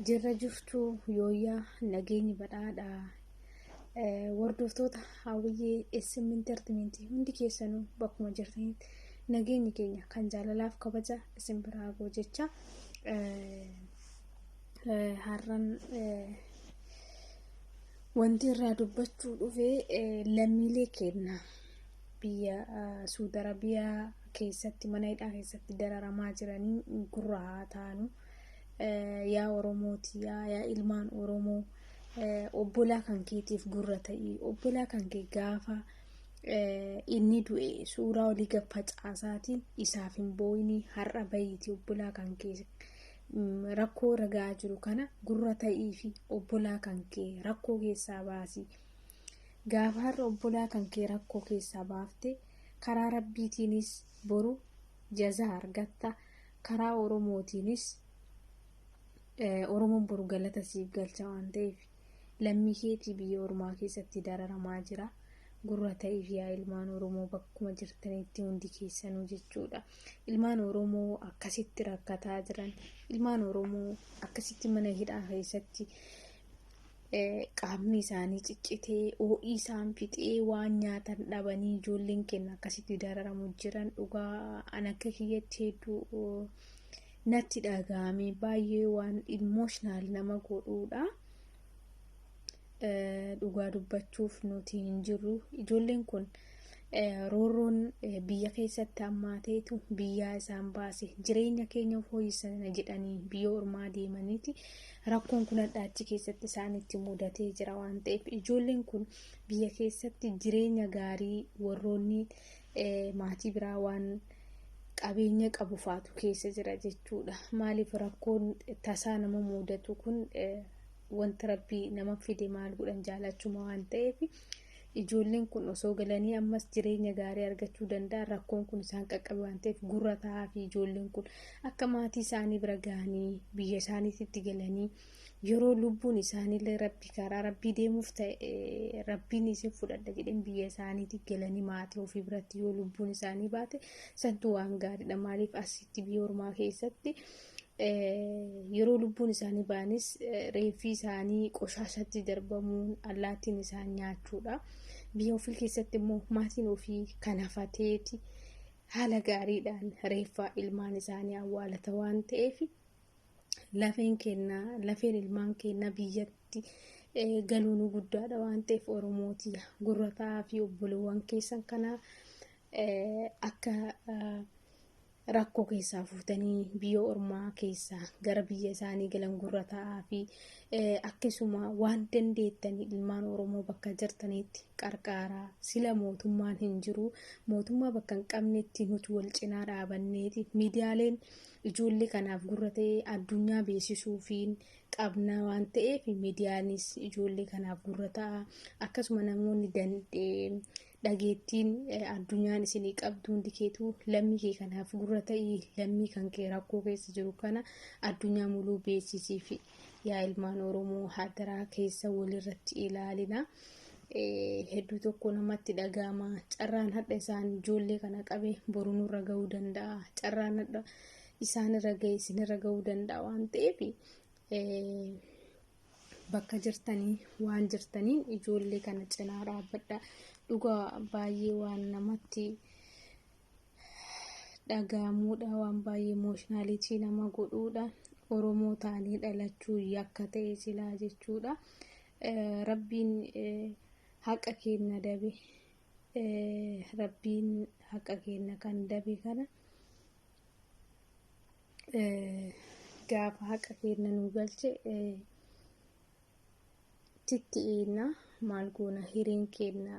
Jirra jirtu yooyyaa nageenyi badhaadha. Hordoftoota Hawwiyyee SM Entertainment hundi keessanuu bakkuma jirtanitti nageenyi keenya kan jaalalaaf kabaja isin biraa ga'u jecha har'an wanti irraa dubbachuu dhufe lammiilee keenya biyya Suudi Arabiyaa keessatti mana hidhaa keessatti dararamaa jiranii gurra haa taanu. Yaa Oromooti yaa ilmaan Oromoo obbolaa kan keetiif gurra ta'ii obbolaa kan kee gaafa inni du'e suuraa olii gad facaasaatiin isaaf hin boo'inii har'a bahiitii obbolaa kan kee rakkoo irra ga'aa jiru kana gurra ta'ii fi obbolaa kan kee rakkoo keessaa baasii. Gaafa har'a obbolaa kan kee rakkoo keessaa baafte karaa rabbiitiinis boru jazaa argatta karaa oromootiinis oromoon boru galata siif galcha waan ta'eef lammii keetii biyya ormaa keessatti dararamaa jira. Gurra ta'iif yaa ilmaan Oromoo bakkuma jirtanitti hundi keessanuu jechuudha. Ilmaan Oromoo akkasitti rakkataa jiran, ilmaan Oromoo akkasitti mana hidhaa keessatti qaamni isaanii ciccitee ho'i isaan fixee waan nyaatan dhabanii ijoolleen keenya akkasitti dararamu jiran dhugaa an akka kiyyatti hedduu natti dhaga'ame baay'ee waan emotional nama godhuudha. Dhugaa dubbachuuf nuti hin jirru ijoolleen kun roorroon biyya keessatti hammaateetu biyyaa isaan baase jireenya keenya fooyyessana jedhanii biyya ormaa deemaniiti rakkoon kun hadha achi keessatti isaanitti mudatee jira waan ta'eef ijoolleen kun biyya keessatti jireenya gaarii warroonni maatii biraa waan qabeenya qabu faatu keessa jira jechuudha. Maaliif rakkoon tasaa nama mudatu kun wanta rabbii nama fide maal godhan jaalachuma waan ta'eef ijoolleen kun osoo galanii ammas jireenya gaarii argachuu danda'an rakkoon kun isaan qaqqabe waan ta'eef gurra ta'aa fi ijoolleen kun akka maatii isaanii bira gahanii biyya isaaniitti galanii yeroo lubbuun isaaniillee rabbi karaa rabbii deemuuf ta'e rabbiin isin fudhadha jedheen biyya isaaniitti galanii maatii ofii biratti yoo lubbuun isaanii baate santu waan gaariidha. Maaliif asitti biyya ormaa keessatti yeroo lubbuun isaanii baanis reeffi isaanii qoshaashatti darbamuun allaattiin isaan nyaachuudha. Biyya ofii keessatti immoo maatiin ofii kan hafateeti haala gaariidhaan reeffa ilmaan isaanii awwaalata waan ta'eef lafeen kennaa lafeen ilmaan kennaa biyyatti galuun guddaadha waan ta'eef Oromooti gurra ta'aa fi obboleewwan keessan kanaa akka rakkoo keessaa fuutanii biyya ormaa keessaa gara biyya isaanii galan gurra ta'aa fi akkasuma waan dandeettanii ilmaan Oromoo bakka jirtanitti qarqaaraa sila mootummaan hin jiru mootummaa bakka hin qabnetti nuti wal cinaa dhaabanneeti miidiyaaleen ijoollee kanaaf gurra ta'ee addunyaa beeksisuufiin qabna waan ta'eef miidiyaanis ijoollee kanaaf gurra ta'a akkasuma namoonni dandee dhageettiin addunyaan isinii qabdu hundi keetuu lammii kee kanaaf gurra ta'ii lammii kan kee rakkoo keessa jiru kana addunyaa muluu beeksisiif yaa ilmaan Oromoo hadaraa keessa walirratti ilaalina. Hedduu tokko namatti dhaga'ama. Carraan hadha isaan ijoollee kana qabe boru nurra ga'uu danda'a. Carraan hadha isaan irra ga'e isinirra ga'uu danda'a waan ta'eef bakka jirtanii waan jirtaniin ijoollee kana cinaa dhaabbadha. Dhugaa baay'ee waan namatti dhaga'amuudha waan baay'ee emotionality nama godhuudha. Oromoo ta'anii dhalachuu yakka ta'e silaa jechuudha. Rabbiin haqa keenya dabe rabbiin haqa keenya kan dabe kana gaafa haqa keenya nu galche titti eenna maal goona hireen keenya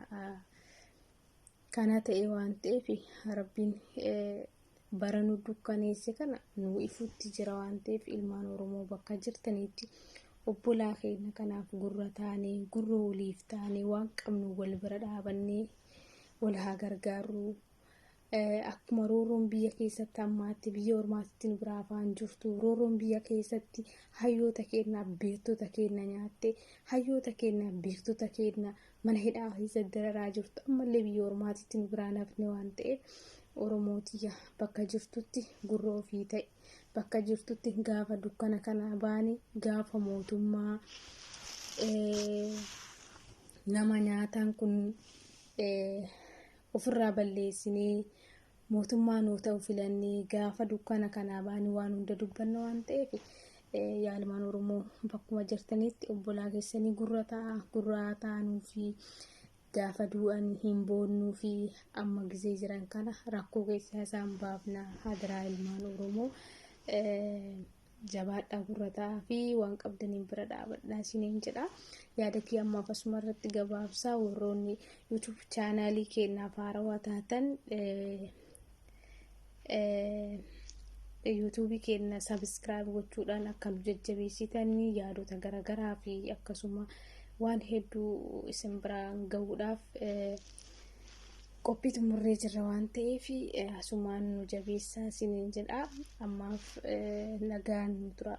kana ta'e waan ta'eef rabbiin bara nu dukkaneesse kana nu ifutti jira waan ta'eef ilmaan Oromoo bakka jirtanitti obbolaa keenya kanaaf gurra taanee gurra waliif taanee waan qabnu wal bira dhaabannee wal haa gargaarru. Akkuma roorroon biyya keessatti ammaatti biyya ormaatti nu biraa afaan jirtu, roorroon biyya keessatti hayyoota keenya, beektota keenya nyaatte, hayyoota keenya, beektota keenya mana hidhaa keessa dararaa jirtu, ammallee biyya ormaatitti nu biraa nafne waan ta'eef, Oromootiyya, bakka jirtutti gurra ofii ta'e, bakka jirtutti gaafa dukkana kana baane, gaafa mootummaa nama nyaataan kun ofirraa balleessinee mootummaa nuu ta'u filannee, gaafa dukkana kanaa baane waan hunda dubbanna waan ta'eef, yaalmaan Oromoo bakkuma jirtanitti obbolaa keessanii gurra ta'a, gurraa ta'anuu fi gaafa du'an hin boonnuu fi amma gizee jiran kana rakkoo keessaa isaan baafna. Hadaraa ilmaan Oromoo, jabaadhaa, gurra ta'aa fi waan qabdaniin bira dhaabadhaa isiniin jedha. Yaada kee ammaaf asuma irratti gabaabsaa. Warroonni YouTube chaanaalii keenyaaf haarawaa taatan yuutuubii keenya subscribe gochuudhaan akka nu jajjabeessitan, yaadota garaagaraa fi akkasuma waan hedduu isin biraan gahuudhaaf qophii xumurree jirra waan ta'eef, asumaan nu jabeessaa isiniin jedha. Ammaaf nagaan nu tura.